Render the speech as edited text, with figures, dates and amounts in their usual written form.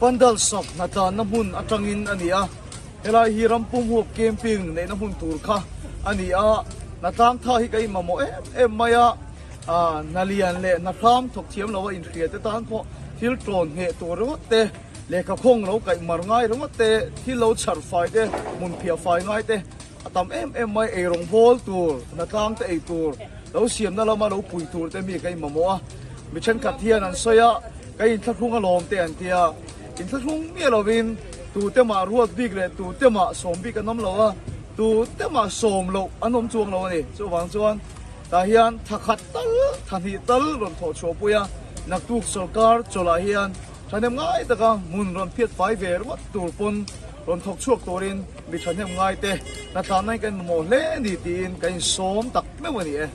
Pandal sak hnatlanna hmun atangin a ni a, helai hi rampum huap camping neihna hmun tur kha a ni a, hnatlang tha hi ka inmamawh em em mai a, hna lian leh hna hram thawk thiam lo a inhria te tan pawh thil tawn ngheh tur ringawt te, lehkha khawng lo kaih mar ngai ringawt te, thil lo chhar fai te, hmun phiah fai ngai te a tam em em mai, eirawng bawl tur, hnatlang te ei tur lo siamna lama lo pui tur te mi ka inmamawh a, mi thenkhat hian an sawi a. Ka inthlahrung alawm te an ti a, inthlahrung miah lovin tute mah ruat bik leh tute mah sawm bik an awm lo a, tute mah sawm loh an awm chuang lo a ni. Chuvang chuan tah hian tha khat tal, tha hnih tal rawn thawh chhuah pui a, naktuk sawrkar chawlhah hian thahnem ngai taka hmun rawn phiat fai ve ringawt tur pawn rawn thawk chhuak turin mi thahnem ngai te hnathlanna hi kan mamawh hle a ni tiin ka insawm tak meuh a ni e.